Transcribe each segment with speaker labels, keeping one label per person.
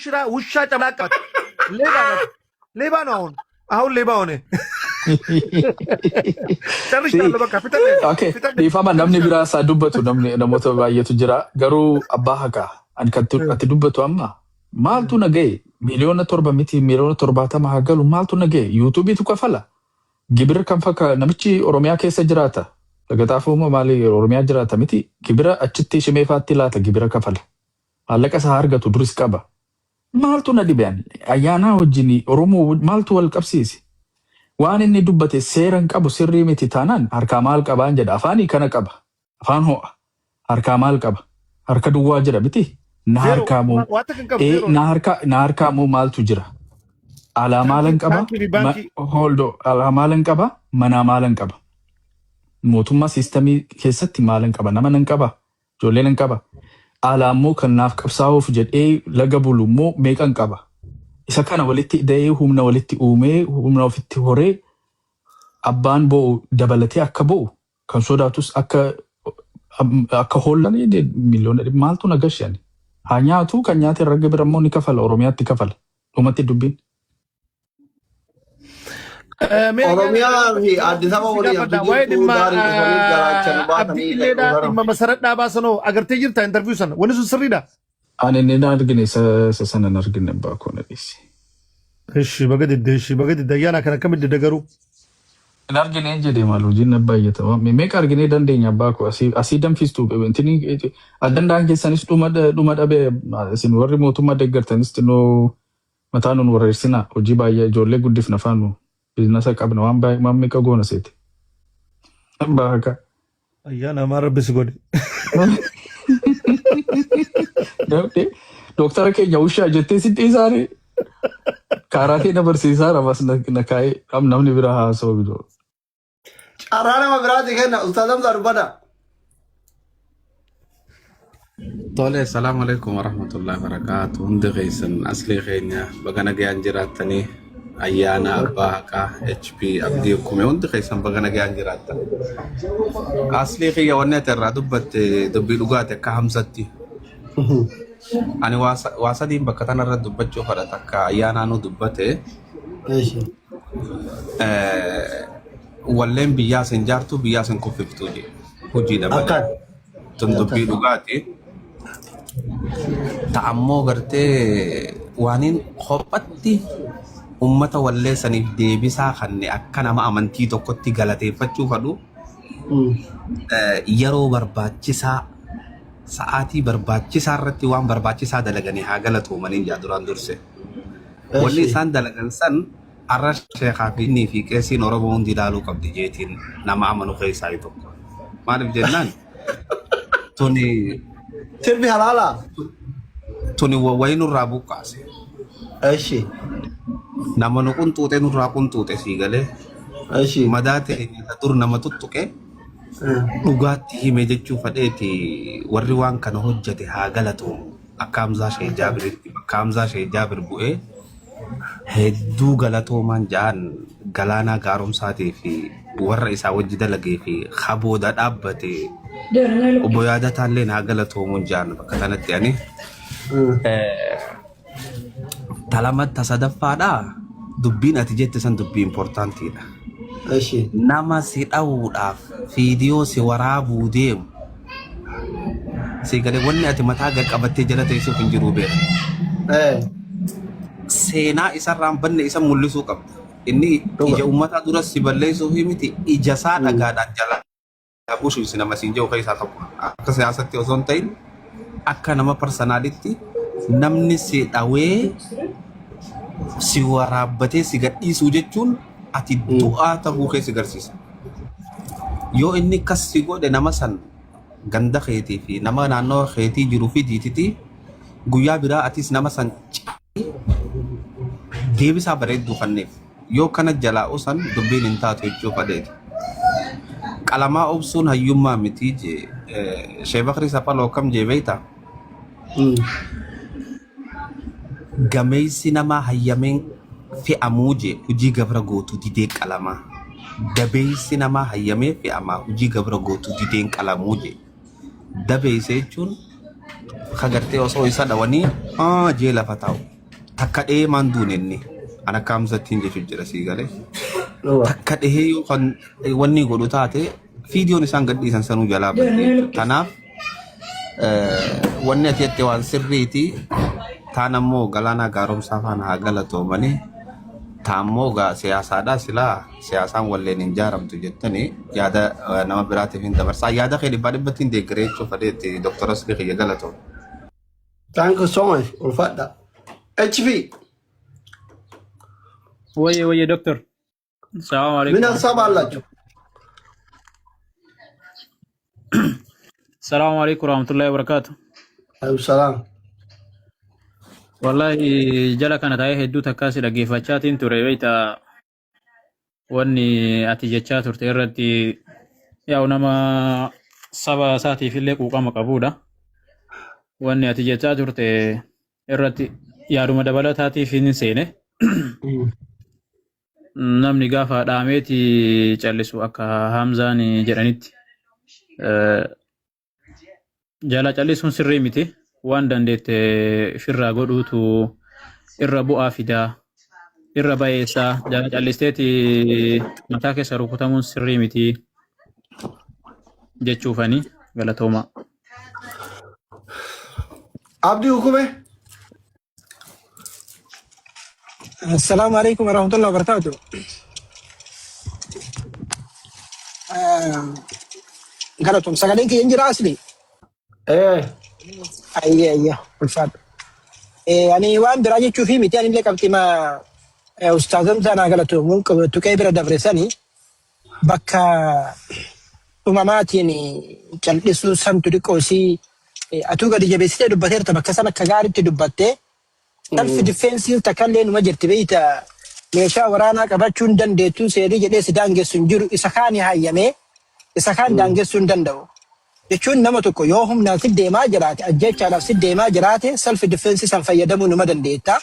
Speaker 1: ውሽራ ውሻ ጨምላቃ ሌባ ነው ሌባ ነው። አሁን አሁን ሌባ ሆነ። ጨርሻለሁ። በቃ ፍጠን
Speaker 2: Okay,
Speaker 1: ፍጠን።
Speaker 2: dhiifama namni
Speaker 1: ጨርሻለሁ።
Speaker 2: biraa isaa dubbatu namni namoota baay'eetu jira. Garuu abbaa haqaa ani kan ati dubbatu amma maaltu na ga'e 7 miliyoona miti 70 miliyoona haa galu maaltu na ga'e yuutuubiitu kafala. Gibira kan fakka namichi Oromiyaa keessa jiraata. Lagataafuu maali Oromiyaa jiraata miti gibira achitti shimeefaatti laata gibira kafala. Maallaqa isaa argatu duris qaba. Maaltu na dhibe ani ayyaanaa wajjin Oromoo maaltu wal qabsiise? Waan inni dubbate seera hin qabu sirrii miti taanaan harkaa maal qabaan jedha. Afaanii kana qaba. Afaan ho'a. Harkaa maal qaba? Harka duwwaa jira miti. Na
Speaker 1: ዜሮ
Speaker 2: harkaa moo
Speaker 1: ዋተ kan qabu
Speaker 2: ee
Speaker 1: ዜሮ
Speaker 2: na harkaa na harkaa moo maaltu jira? Alaa maalan
Speaker 1: taankii
Speaker 2: qaba?
Speaker 1: taankii fi baankii
Speaker 2: Holdoo alaa maalan qaba? Manaa maalan qaba? Mootummaa siistamii keessatti maalan qaba? Nama nan qaba? Ijoollee nan qaba? Alaa immoo kan naaf qabsaa'uuf jedhee laga bulu immoo meeqan qaba? Isa kana walitti hidhee humna walitti uumee humna ofitti horee abbaan bo'u dabalatee akka bo'u kan sodaatus akka akka hoollan maaltu na gashe ani. Haa nyaatu kan nyaate irra gibira immoo ni kafala Oromiyaatti kafala. Dhumatti dubbiin.
Speaker 1: Mee ayyaana
Speaker 3: Oromiyaa fi Addis Ababa
Speaker 1: si
Speaker 3: waliin
Speaker 1: gaafadha
Speaker 3: hamtu
Speaker 1: waa'ee
Speaker 3: jirtu
Speaker 1: dhimma
Speaker 3: daarii dhufanii garaacha nu
Speaker 1: abdii
Speaker 3: baatanii
Speaker 1: illeedha
Speaker 3: dhufan.
Speaker 1: dhimma masarat dhaabaa sanoo agartee jirta interview sana wanni sun sirriidha.
Speaker 2: Ani inni hin argine isa isa sana hin argine abbaa koo na dhiisi.
Speaker 1: እሺ baga didde እሺ baga didde ayyaana kana akkamitti didde garuu.
Speaker 2: Hin argine hin jedhe maal hojiin na baay'ata. Meeqa arginee dandeenya abbaa koo asii asii danfistu intini addandaan keessanis dhuma dhuma dhabe isin warri mootummaa deeggartanis xinnoo mataa nun wareersinaa hojii baay'ee ijoollee guddifna faanu biizinasa qabna waan baay'ee waan meeqa goona seete. Abbaa haqaa.
Speaker 1: Ayyaana maa rabbi si godhe.
Speaker 2: Dooktara keenya ushaa jettee si dhiisaare kaaraatee na barsiisaa ramas na kaa'ee namni biraa haasa'u bidoo.
Speaker 3: Carraa nama biraati kenna Ustaaz Hamzaa dubbata.
Speaker 4: Tole, salaamu alaikum warahmatullahi wabarakatuh. Hundi keessan aslii keenya baga nagayaan jiraattanii ayyaana abbaa haqaa HP Abdii Kume hundi keessan baga nagayaan jiraattan. Aslii kiyya wanni ati irraa dubbatte dubbii dhugaati akka Hamzatti. Ani waa sa- waa sadiin bakka tanarra dubbachuu fedha takka ayyaanaanuu dubbate.
Speaker 3: Eeshi.
Speaker 4: Eh, Walleen biyyaa sin jaartu biyyaa sin kuffiftu je hojiidha malee.
Speaker 3: Akkan.
Speaker 4: Tun dubbii dhugaati. Ta ammoo gartee waaniin kophatti ummata wallee saniif deebisaa kanne akka nama amantii tokkotti galateeffachuu fadhu yeroo barbaachisaa sa'aatii barbaachisaa irratti waan barbaachisaa dalaganii haa galatoomaniin jaa duraan durse. Wanni isaan dalagan san arra sheekaa fi innii fi qeesiin Oromoo hundi ilaaluu qabdi jeetiin nama amanu keessaa tokko. Maaliif jennaan tuni
Speaker 3: Sirbi halaalaa?
Speaker 4: tuni wayi nurraa buqqaase.
Speaker 3: Eshi.
Speaker 4: Nama nu qunxuuxe nurraa qunxuuxe sii galee
Speaker 3: Eshi.
Speaker 4: madaa teenya ta dur nama tuttuqe dhugaatti hime jechuu fadheeti warri waan kana hojjete haa galatoomu. Akka Hamzaa Sheeh Jaabiritti bakka Hamzaa Sheeh Jaabir bu'ee hedduu galatoomaan ja'an Galaanaa Gaaromsaatii fi warra isaa wajji dalagee fi habooda dhaabbate obbo Yaadataallee naa galatoomuun ja'an bakka kanatti ani. Talama ta sadaffaadha dubbiin ati jette san dubbii importantiidha.
Speaker 3: Eshi.
Speaker 4: Nama si dhawuudhaaf fiidiyoo si waraabuu deemu si galee wanni ati mataa gad qabattee jala teessuuf hin jiruu beeka. Seenaa isarraan banne isa mul'isuu qabda. Inni
Speaker 3: Dhuga.
Speaker 4: ija uummataa dura si balleessuuf miti ija isaa dhagaadhaan jala bushuusi nama siin jedhu keessaa tokko. Akka siyaasatti osoo hin ta'in akka nama parsanaalitti namni si dhawee si waraabbatee si gadhiisuu jechuun ati du'aa ta'uu kee si garsiisa. Yoo inni akkas si godhe nama san ganda keetii fi nama naannoo keetii jiru fidiititi guyyaa biraa atis nama san deebisaa bareedduu kanneef. Yoo kana jalaa usan dubbiin hin taatu jechuu fadheeti. Qalamaa obsuun hayyummaa miti jee Sheekh Bakrii Saphaloo akkam jee beektaa? Gameessi namaa hayyameen fe'amuu jee hojii gabra gootu didee qalamaa. Dabeessi namaa hayyamee fe'amaa hojii gabra gootu dideen qalamuu jee. Dabeessa jechuun Ka gartee osoo isa dhawanii aa jee lafa taa'u. Takka dhehee maan duune inni. An akka Hamzattiin jechuun jira sii galee. Takka dhehee yoo kan wanni godhu taate fiidiyoon isaan gadhiisan sanuu jalaa badde jechuudha. Kanaaf wanni ati jette waan sirriiti. Taan ammoo Galaanaa Gaaromsaa faana haa galatoomanii. Taammoo gaa siyaasaadhaa silaa siyaasaan walleen hin jaaramtu jettani yaada nama biraatiif hin dabarsaa. Yaada kee dhibbaa dhibbatti hin deeggaree jechuu fedheetti Dr. Asli kiyya galatoom.
Speaker 3: Thank you so much. Ulfaadha. HP.
Speaker 5: Wayye wayye doctor. Salaamu
Speaker 3: ምን
Speaker 5: alaikum.
Speaker 3: ሀሳብ አላችሁ?
Speaker 5: Salaamu alaikum warahmatullahi wabarakatuh.
Speaker 3: አለይኩም ሰላም።
Speaker 5: Wallahi jala kana taa'ee hedduu takkaa si dhaggeeffachaatiin ture beekta wanni ati jechaa turte irratti yaa'u nama saba isaatiif illee quuqama qabudha. Wanni ati jechaa turte irratti yaaduma dabalataatiif hin seene. Namni gaafa dhaameeti callisu akka Hamzaan jedhanitti jala callisuun sirrii miti. Waan dandeette ofirraa godhuutu irra bu'aa fidaa, irra bayeessaa. Jala callisteeti mataa keessa rukutamuun sirrii miti jechuufani galatooma.
Speaker 3: Abdii Hukume.
Speaker 6: Assalaamu alaikum warahmatullahi wabarakatuh. Galatoom sagaleen kiyya hin jira asli.
Speaker 3: Ee.
Speaker 6: Ayyee ayyee ulfaadha. Ani waan biraa jechuufi miti ani illee qabxima ustaazan sanaa galatoomuun tuqee bira dabre sani bakka uumamaatiin cal'isuu santu xiqqoo isii atuu gadi jabeessitee dubbateerta bakka san akka gaariitti dubbattee Self defense takka illee numa jirti beekta meeshaa waraanaa qabachuu hin dandeettu seerri jedhee si daangessu hin jiru isa kaani hayyamee isa kaan daangessuu hin danda'u. Jechuun nama tokko yoo humnaan si deemaa jiraate ajjeechaadhaaf si deemaa jiraate self defense san fayyadamuu numa dandeetta.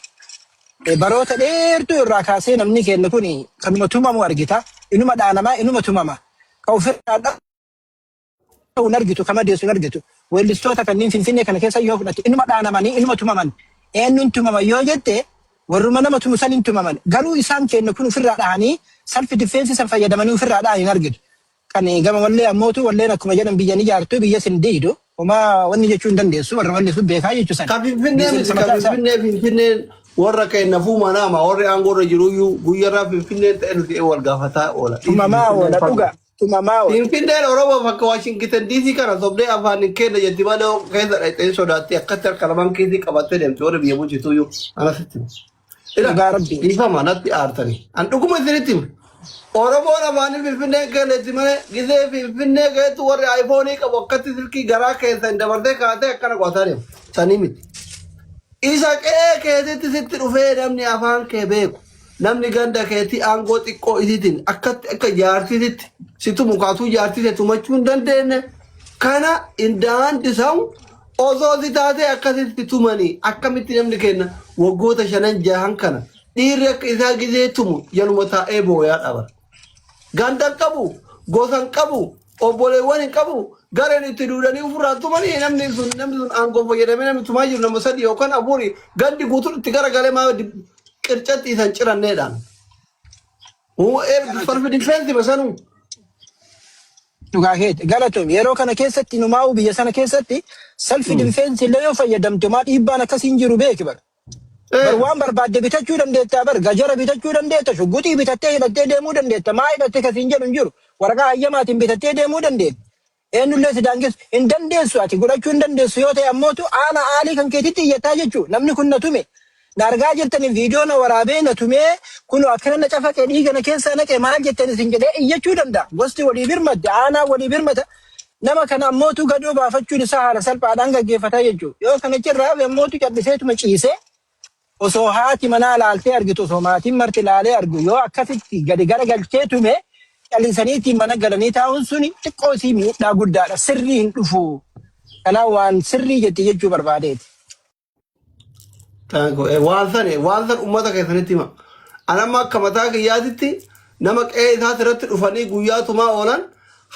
Speaker 6: Baroota dheertuu irraa kaasee namni keenya kun kanuma tumamu argita. Inuma dhaanamaa inuma tumama. Ka ofirraa hin argitu, ka madeessu hin argitu. Weellistoota kanneen Finfinnee kana keessa yoo fudhatte inuma dhaanamanii inuma tumaman. Eenyuun tumaman yoo jette warruma nama tumu san hin tumaman. Garuu isaan keenya kun ofirraa dhahanii self defense san fayyadamanii ofirraa dhahan hin argitu. Kan gama wallee ammootu walleen akkuma jedhan biyya ni ijaartu biyya sin diidu. Homaa wanni jechuu hin dandeessu warra walli sun beekaa jechuu san.
Speaker 3: Ka Finfinnee
Speaker 6: Biyya
Speaker 3: miti
Speaker 6: san
Speaker 3: ka
Speaker 6: mataa isaa.
Speaker 3: Finfinnee Finfinneen warra keenya fuuma nama warri aangoo irra jiruyyuu guyyarraa Finfinneen ta'e nuti wal gaafataa oola. Dhiisi
Speaker 6: Tumamaa
Speaker 3: Finfinneen
Speaker 6: oola
Speaker 3: fagoo.
Speaker 6: dhuga tumamaa oola.
Speaker 3: Finfinneen Oromoo bakka Washington DC kana sobdee afaan hin kenna jetti malee keessa dhaqxee sodaatti akkatti harka lamaan kiisii qabattee deemti warri biyya bulchituyyuu anasitti. Ila
Speaker 6: Dhugaa rabbii.
Speaker 3: dhiifama natti aartanii. An dhuguma isinitti hima. Oromoon afaanii Finfinneen kennetti malee gisee Finfinnee keessatti warri iPhone qabu akkatti silkii garaa keessa hin dabartee kaatee akkana qo'ataa deemu. Sanii miti. Isa qe'ee keetitti sitti dhufee namni afaan kee beeku. Namni ganda keetii aangoo xiqqoo isiitiin akkatti akka jaartititti si tumu kaatuu jaartite tumachuu hin dandeenye. Kana indaandisamu osoo si taatee akkasitti tumanii akkamitti namni kenna waggoota shanan jahan kana dhiirri akka isaa gizee tumu jaluma taa'ee booyaa dhaba. Ganda hin qabu, gosa hin qabu, obboleewwan hin qabu, gareen itti duudanii ofirraa tumanii namni sun namni sun aangoo fayyadamee namni tumaa jiru nama sadi yookaan afuri gandi guutuun itti garagalee maa qircatti isan ciranneedhaan. Self defense basanuu.
Speaker 6: Dhugaa keeti galatoom yeroo kana keessatti numaa'uu biyya sana keessatti self defense illee yoo fayyadamte maa dhiibbaan akkasii hin jiru beeki bara. Bar waan barbaadde bitachuu dandeetta bar gajara bitachuu dandeetta shugguxii bitattee hidhattee deemuu dandeetta maa hidhatte kasiin jedhu hin jiru waraqaa hayyamaatiin bitattee deemuu dandeetta. Eenyullee si daangessu hin dandeessu ati godhachuu hin dandeessu yoo ta'e ammootu aana aalii kan keetitti iyyataa jechuu namni kun na tume na argaa jirtanii viidiyoo na waraabee na tumee kun akkana na cafaqee dhiiga na keessaa naqe maal jettan isin jedhee iyyachuu danda'a. Gosti walii birmadde aanaa walii birmata nama kana ammootu gadoo baafachuun isaa haala salphaadhaan gaggeeffataa jechuudha. Yoo kana jirraa ammootu calliseetuma ciisee osoo haati manaa laaltee argitu osoo maatiin marti laalee argu yoo akkasitti gadi garagalchee tume callisaniitiin mana galanii taa'uun suni xiqqoo isii miidhaa guddaadha. Sirrii hin dhufu. Kanaaf waan sirrii jetti jechuu barbaadeeti.
Speaker 3: Waan san uummata keessanitti hima. An amma akka mataa kiyyaatitti nama qe'ee isaas irratti dhufanii guyyaa tumaa oolan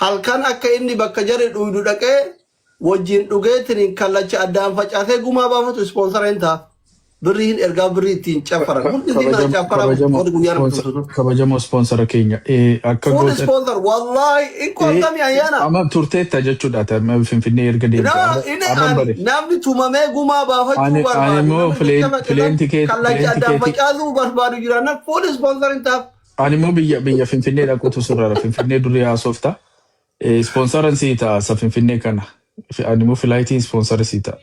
Speaker 3: halkan akka inni bakka jarri dhuydu dhaqee wajjin dhugeetiin kallacha addaan facaasee gumaa baafatu sponsor hin ta'a. Birrii hin ergaa, birrii ittiin caffaran. Hundi isii mana caffaraa warri guyyaa nama tumsutu.
Speaker 2: Kabajamoo sponsor keenya akka
Speaker 3: Full
Speaker 2: goota
Speaker 3: sponsor, wallahi in qottami ayyaana.
Speaker 2: Amma turteetta jechuudha amma Finfinnee erga deemte.
Speaker 3: Nama inni
Speaker 2: Arran
Speaker 3: ani
Speaker 2: bare.
Speaker 3: namni tumamee gumaa baafachuu
Speaker 2: Ani
Speaker 3: barbaadu,
Speaker 2: immoo
Speaker 3: namni
Speaker 2: plane
Speaker 3: jecha
Speaker 2: plane ticket
Speaker 3: kallacha
Speaker 2: plane
Speaker 3: addaan
Speaker 2: ticket
Speaker 3: facaasuu barbaadu jiraannan full sponsor hin taaf.
Speaker 2: Ani immoo biyya Finfinnee dhaquutu sirraadha. Finfinnee durii haasofta. Sponsoran sii ta'a isa Finfinnee kana. Ani immoo flightiin sponsora sii ta'a.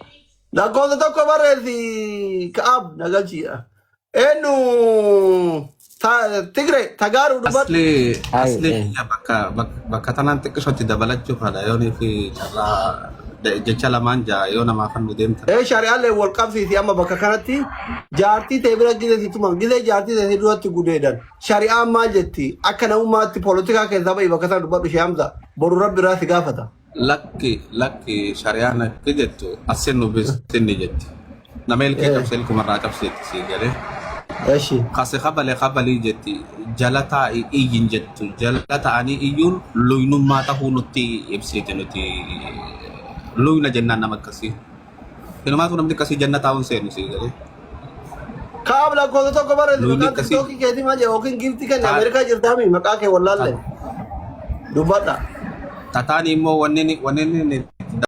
Speaker 3: Lakkoofsa tokko barreessi, ka'aab nagalchiidha. Eenyu Tigre Tagaaruu dubbadhu.
Speaker 4: Asli
Speaker 7: Ay,
Speaker 4: asli biyya bakka tanaan xiqqishootti dabalachuuf haadha yoonii fi carraa jecha lamaan ja'a yoo namaaf hannu deemtan.
Speaker 3: Ee, shari'aallee wal qabsiisi. Amma bakka kanatti jaartii ta'e bira gizee si tuman, gizee jaartii ta'e duratti gudeedan, shari'aan maal jetti? Akka namummaatti poolitikaa keessaa ba'i, bakka sana dubbadhu. Shee Hamza, boru Rabbi irraa si gaafata.
Speaker 4: Lakki, lakki, shari'aan akka jettu asinnu bisinni jetti. Nama ilkee cabse ilkumarraa cabseetti sii galee.
Speaker 3: Eshi.
Speaker 4: Kase kabale kabalii jetti, jala taa'i iyyin jettu, jala ta'anii iyyuun luynummaa tahuu nutti ibsite, nuti luyna jennaan nama akkasii. Inumaatu namni akkasii janna taa'uun seenu sii galee.
Speaker 3: Kaab, lakkoofsa tokko barreessi.
Speaker 4: Luyni
Speaker 3: Maqaan
Speaker 4: akkasii
Speaker 3: TikTokii keetii maal jedha yookiin giiftii kenni?
Speaker 4: Taa
Speaker 3: Ameerikaa jirtaami, maqaa kee wallaalle dubbadha.
Speaker 4: Tataan immoo wanni inni